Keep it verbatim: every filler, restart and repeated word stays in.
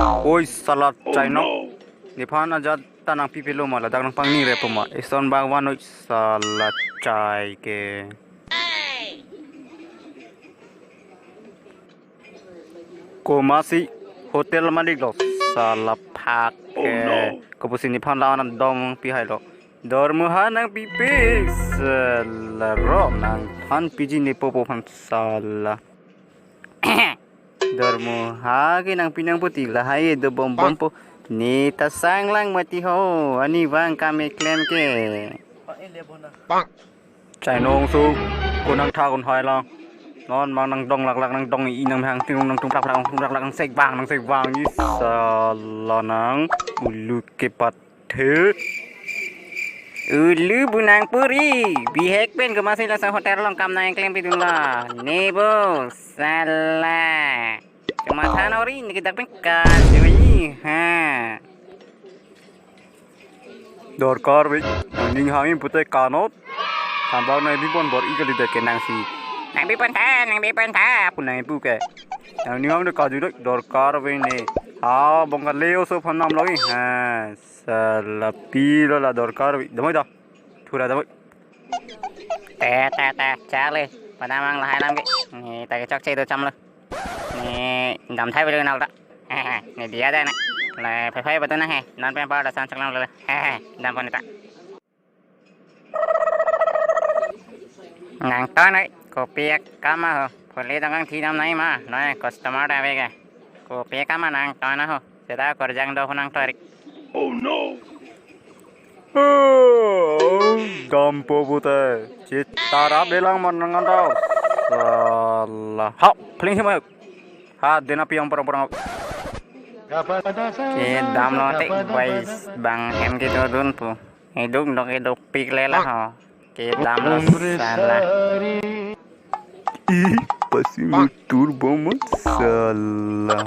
Oi, sala chainong. Nephan ajat ta nangpipilo ma, ladak nangpangni repo ma. Eson bang van, oi, sala chai ke. Komatsi hotel malik lo, sala phak ke. Kopusi nephan la-an dong pihailo. Dormoha nangpipe, sala ro nangphan piji ne popo phan sala. Dormoha ke nangpi nang puti lahai do bom bom po. Ne ta sang lang mati ho, ani vang kam keklem ke. Chainong su, ko nangtha kun hai lang. Non mang nangdong laklak, nangdong i nang hang ting nangtum laklak, nangtum laklak, nangsek vang, nangsek vang, oi sala nang ulu kepathe. Ulu bu nangpuri, bihek pen komatsi laso hotel along kam nangklempi dunlo. Ne bo, sala. Cuma than ori ne ke dak pen kajui ha. Dorkar ve, ning hangin pute kanot. Tambak nangpipon bor-i kali dak ke nangsi. Nangpipon tha, nangpipon tha. Pu nangpu ke. Nangning hang de kajui dek dorkar ve ne. Ha, bong kale oso phanam lagi. Ha, sala pilo la dorkar ve. Damai da. Thura damai. Te, te, te, chale. Pada mang lahai lam ke. Ne ta ke chokche do cham lo. Ne dam thai beli nal ta. Ne dia deh ne. Le phai phai betul na he. Non pen pa da san chaklam le. Dam pon ta. Nangton oi. Kopi akam ho. Poli tangkang thi dam nai ma. Noi customer ta ve ke. Kopi akam nangton ho. Seta korjang do nangtorik. Oh no. Dampo pute. Chitarap delang man nang antau. Sala. Ha, pling sih mayuk. Ha, dena piang parang-parang. Kedam lo te, boys, bang hem kedodun pu. Eduk dok eduk pik lela ho. Kedam lo sala. Ih, pasi mutur bom sala.